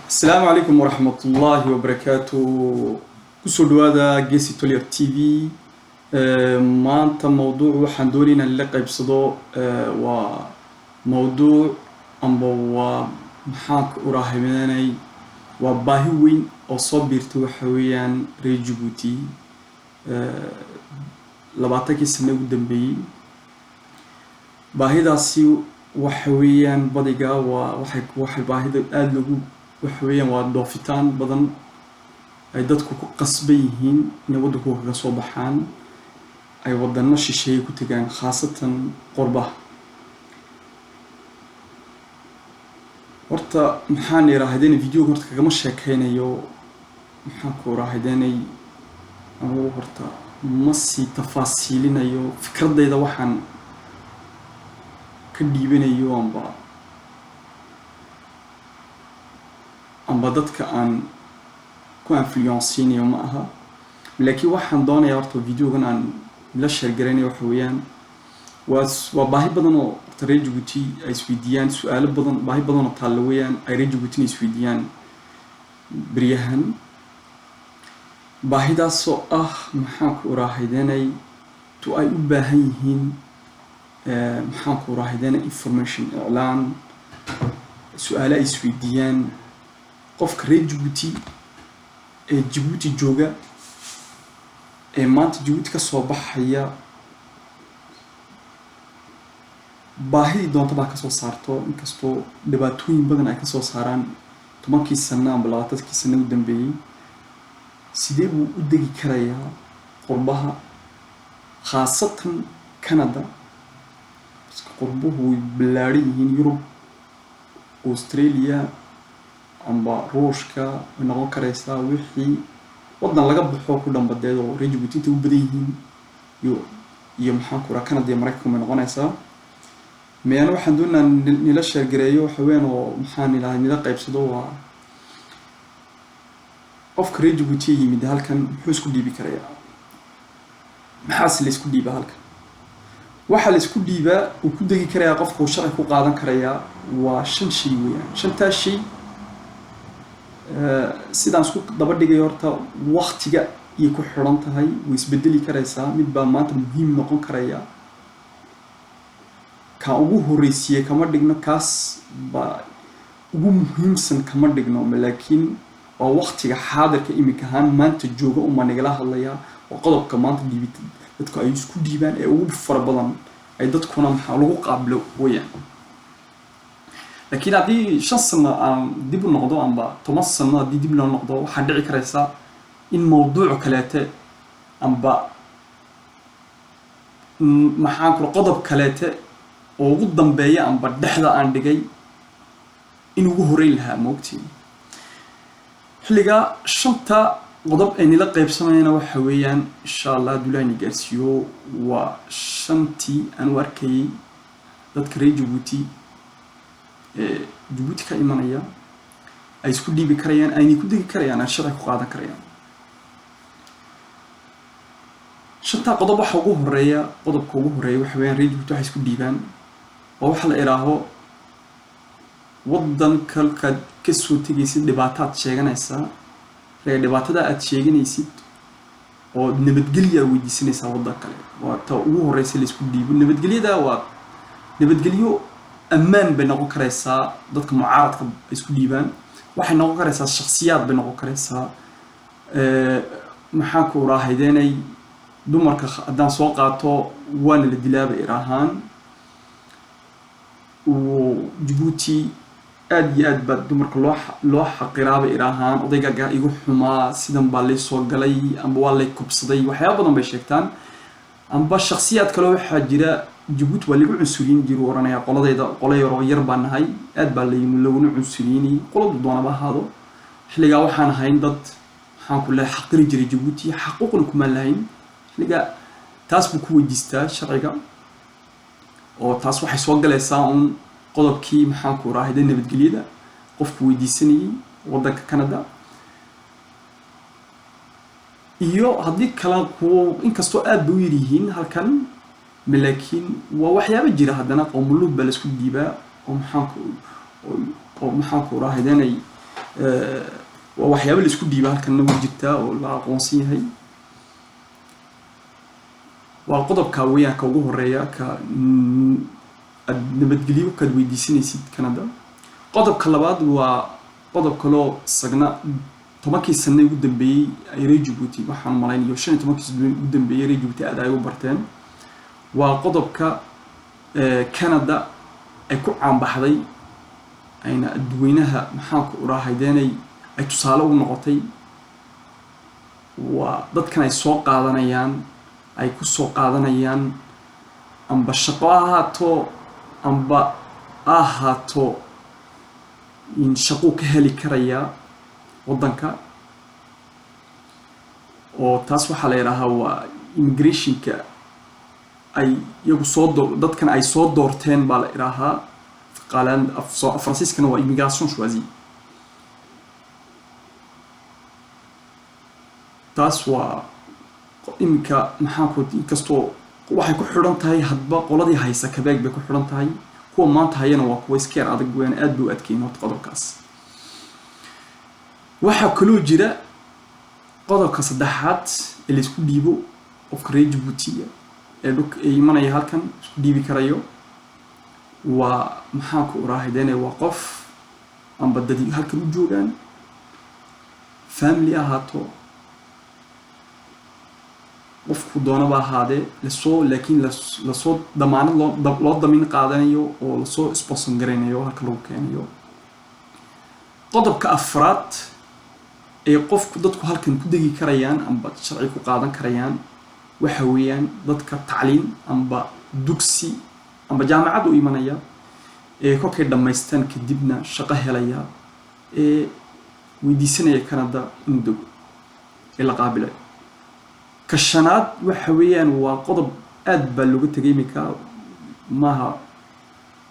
Asalaamu calaykum waraxmatullaahi wabarakaatu. Kusoo dhawaada Geesi Tolyer TV. Maanta mowduuc waxaan doonay inaan la qaybsado waa mowduuc amba waa maxaan ku uraahiminay, waa baahi weyn oo soo biirtay. Waxa weeyaan reer Jabuuti 20kii sano ugu dambeeyey baahidaasi waxa weeyaan badiga waa waxay baahida aada loogu waxa weeyaan waa dhoofitaan badan ay dadku ku qasban yihiin inay waddankooda kaga soo baxaan, ay wadano shisheeye ku tegaan, khaasatan qurbaha. Horta maxaan iraahdeen, videoga horta kagama sheekeynayo, maxaan ku iraahdeenay, anugu horta ma sii tafaasiilinayo fikradayda, waxaan ka dhiibanayo amba dadka aan ku influenceynayo ma aha, laakiin waxaan doonayaa horta videogan aan la sheergaraynayo waxa weeyaan waa baahi badan oo horta reer Jabuuti ay isweydiiyaan su-aalo badan, baahi badan oo taalla weeyaan ay reer Jabuutina isweydiiyaan beryahan. Baahidaasoo ah maxaan ku uraahidanay tu ay u baahan yihiin, maxaan ku uraahidanay, information, iclaan, su-aalo ay isweydiiyaan. Qofka reer Jabuuti ee Jabuuti jooga ee maanta Jabuuti ka soo baxaya, baahidii doonta baa kasoo saarto, inkastoo dhibaatooyin badan ay kasoo saaraan 10kii sano amba 20kii sano u dambeeyey, sidee buu u degi karayaa qurbaha, khaasatan Canada? Qurbuhu way ballaadhan yihiin, Yurub, Australia amba Ruushka way noqon karaysaa, wixii waddan laga baxo ku dhanbadeed oo reer Jabuuti intay u badan yihiin iyo maxaan ku raha Canada iyo Maraykanka bay noqonaysaa. Meana waxaan doonaa nila sheergareeyo waxa weeyaan oo maxaan ilahay nila qaybsado waa qofka reer Jabuuti yimid halkan muxuu isku dhiibi karayaa, maxaase la isku dhiibaa halkan? Waxaa la isku dhiibaa uu ku degi karayaa qofka uu sharci ku qaadan karayaa waa shan shay weeyaan. Shantaas shay sidaan isku daba dhigayo horta waktiga iyo ku xidhan tahay, way isbedeli karaysaa. Mid baa maanta muhiim noqon karaya, kaa ugu horreysiiye kama dhigno, kaas baa ugu muhiimsan kama dhigno, laakiin waa waktiga xaadirka imika ahaan maanta jooga umaa nagala hadlayaa. Waa qodobka maanta dhiibit dadku ay isku dhiibaan ee ugu fara badan ay dadkuna maxaa lagu qaabilo weeyaan. Laakiin haddii 5 sano aan dib u noqdo amba 10 sano haddii dib loo noqdo, waxaa dhici karaysa in mawduuc kaleete amba maxaan kula qodob kaleete oo ugu dambeeya amba dhexda aan dhigay in ugu horeyn lahaa moogtiin. Xilligaa shanta qodob ay nila qaybsanayana waxa weeyaan, insha Allah hadduu Ilaah ni gaarsiiyo, waa shantii aan u arkayay dadka reer Jabuuti ee Jabuuti ka imanaya ay isku dhiibi karayaan, aynay ku degi karayaan, ay sharci ku qaadan karayaan. Shantaa qodob waxa ugu horeeya, qodobka ugu horeeya waxa weeyaan reer Jabuuti waxay isku dhiibaan oo waxa la idhaaho waddan kalkaad ka soo tegaysid dhibaataad sheeganaysaa, ree dhibaatada aad sheeganaysid oo nabadgelya weydiisanaysaa waddan kale. Waa ta ugu horeysa la isku dhiibo. Nabadgelyada waa nabadgelyo ammaan bay noqon karaysaa, dadka mucaaradka ay isku dhiibaan waxay noqon karaysaa, shakhsiyaad bay noqon karaysaa. Maxaan ku uraahaydeenay, dumarka haddaan soo qaato waana la dilaaba iraahaan. Jabuuti aad iyo aad baa dumarka loo xaqiraaba iraahaan, odaygaga igu xumaa, sidan baa lay soo galay amba waa lay kubsaday, waxyaaba badan bay sheegtaan. Amba shakhsiyaad kale waxaa jira Jabuuti waa lagu cunsuriyin jiru oranaya, qoladayda qola yaroo yar baa nahay, aad baa laguna cunsuriyinayay, qoladu doonaba ahaado. Xilligaa waxaan ahayn dad maxaan ku lehay xaqiri jiray Jabuuti, xaquuqna kumaan lahayn xilligaa. Taas buu ku weydiistaa sharciga, oo taas waxay soo galaysaa uun qodobkii maxaan ku raahday nabadgelyada qofku weydiisanayay waddanka Canada. Iyo haddii kale kuwo inkastoo aad bay u yar yihiin halkan, laakiin waa waxyaabo jira. Haddana qowmuluud baa laisku dhiibaa oo maxaanku Oo maxaan ku raahideenay, waa waxyaabo la isku dhiiba halkanna way jirtaa oo la aqoonsan yahay. Waa qodobka weeyaan ka ugu horeeya, ka aad nabadgelyo kaad weydiisanaysid Canada. Qodobka labaad waa qodob kaloo isagna 10kii sane ugu dambeeyey ay reer Jabuuti, waxaan malaynayo 15kii sane ugu dambeeyey, reer Jabuuti aad ay u barteen. Waa qodobka Canada ay ku caanbaxday, ayna dadweynaha, maxaan ku urahaydeenay, ay tusaale ugu noqotay. Waa dadkan ay soo qaadanayaan, ay ku soo qaadanayaan, amba shaqo ha ahaato, amba ha ahaato in shaquu ka heli karayaa waddanka. Oo taas waxaa la yidhaahaa waa immigrationka ay iyagu soo dadkan ay soo doorteen baa la idhaahaa. Qaalaan Faransiiskana waa immigration choisie. Taas waa iminka, maxaan ku, inkastoo waxay ku xidhan tahay hadba qoladii haysa Quebec bay ku xidhan tahay. Kuwa maanta hayana waa kuwa iskeer adag weyn, aad bay u adkeyn horta qodobkaas. Waxaa kaloo jira qodobka saddexaad ee laisku dhiibo, qofka reer Jabuutiga ee dhulka ee imanaya halkan isku dhiibi karayo. Waa, maxaan ku uraahidene, waa qof amba dadi halkan u joogaan, family ahaato, qofku doonaba ahaadee, lasoo laakiin lasoo damaanad loo damin qaadanayo oo lasoo sponsor garaynayo, halka lagu keenayo. Qodobka afraad ee qofku dadku halkan ku degi karayaan amba sharci ku qaadan karayaan waxa weeyaan dadka tacliin amba dugsi amba jaamacad u imanaya, ee kolkay dhammaystaan kadibna shaqo helaya, ee weydiisanaya Canada inuu dego ee la qaabilayo. Ka shanaad waxa weeyaan waa qodob aad baa looga tegay iminka, maaha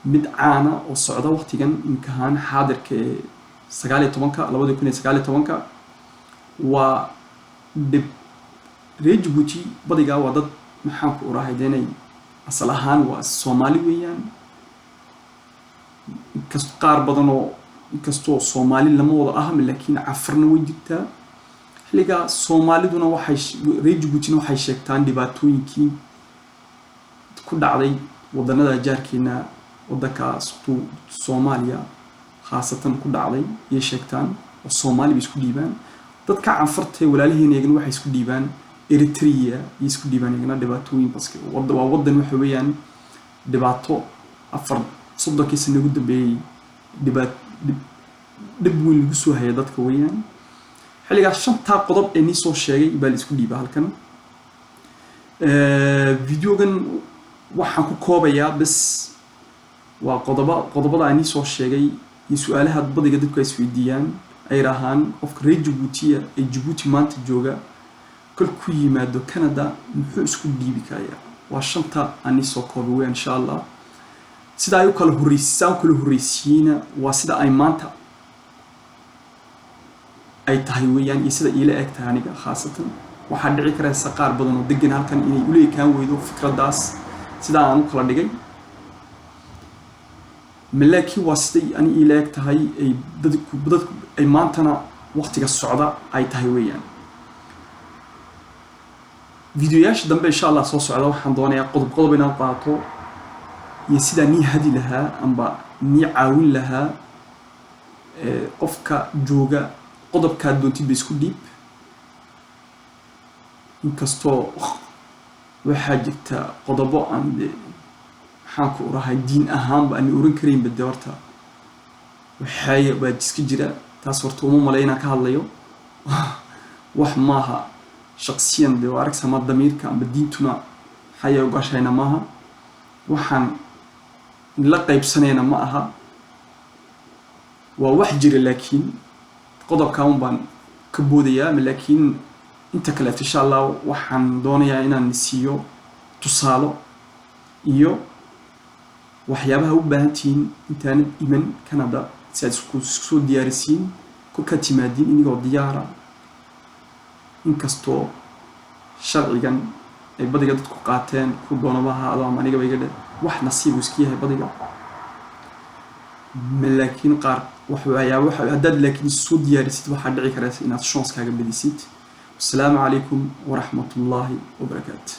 mid caana oo socda waqtigan imikahaan xaadirka ee 19-ka, 2019-ka. Waa dhib reer Jabuuti badigaa waa dad, maxaan ku urahaydeenay, asal ahaan waa Soomaali weeyaan. Inkast qaar badan oo, inkastoo Soomaali lama wada ahma, laakiin Cafarna way jirtaa. Xilligaa Soomaaliduna waxay, reer Jabuutina waxay sheegtaan dhibaatooyinkii ku dhacday waddanada jaarkeena, waddankaas Soomaaliya khaasatan ku dhacday ayay sheegtaan, oo Soomaali bay isku dhiibaan. Dadka Canfarta walaalaheena iyagana waxay isku dhiibaan Eritrea iyo isku dhiibaan iyagana dhibaatooyin, baske waa waddan waxa weeyaan dhibaato 34kii sano ugu dambeeyey dhibaat dhib weyn lagu soo haya dadka weeyaan. Xilligaas shantaa qodob ee nii soo sheegay baa la isku dhiibaa halkan. Videogan waxaan ku koobayaa bes waa qodobada aan nii soo sheegay iyo su-aalaha badiga dadku ay isweydiiyaan, ay yidhaahaan qofka reer Jabuutiya ee Jabuuti maanta jooga kolkuu yimaado Canada muxuu isku dhiibi karayaa? Waa shanta aan nii soo koobay weeyaan. Insha Allah sida ay u kala horreys sidaan u kala horreysiiyeyna waa sida ay maanta ay tahay weeyaan, iyo sida iila eg tahay aniga khaasatan. Waxaa dhici karaysa qaar badan oo degan halkan inay ula ekaan weydo fikraddaas sidaa aan u kala dhigay, laakiin waa siday ani iila eg tahay ay dadku ay maantana waqtiga socda ay tahay weeyaan. Videoyaasha dambe insha Allah soo socda waxaan doonayaa qodob qodob inaan qaato iyo sidaa nii hadi lahaa amba nii caawin lahaa qofka jooga. Qodobkaad doontid ba isku dhiib. Inkastoo waxaa jirta qodobo aan de, maxaan ku urahay, diin ahaanba aan oran karaynba de, horta waxay baa iska jira. Taas horta uma malay inaan ka hadlayo, wax maaha shaqsiyan de waa aragsa, ma damiirka amba diintuna maxay ogashayna maaha, waxaan la qaybsanayna ma aha, waa wax jira. Laakiin qodobka un baan ka boodayaa, laakiin inta kaleeto insha Allah waxaan doonayaa inaan siiyo tusaalo iyo waxyaabaha u baahan tihiin intaanad iman Canada, si aad isku soo diyaarisiin kolkaad timaadiin inigoo diyaara. Inkastoo sharcigan ay badiga dadku qaateen ku doonaba ahaado ama anigaba iga dhe, wax nasiib uu iska yahay badiga. Laakiin qaar waxyaaba haddaad laakiin soo diyaarisid, waxaa dhici karaysa inaad chance kaaga badisid. Wasalaamu calaykum waraxmatullaahi wabarakaatu.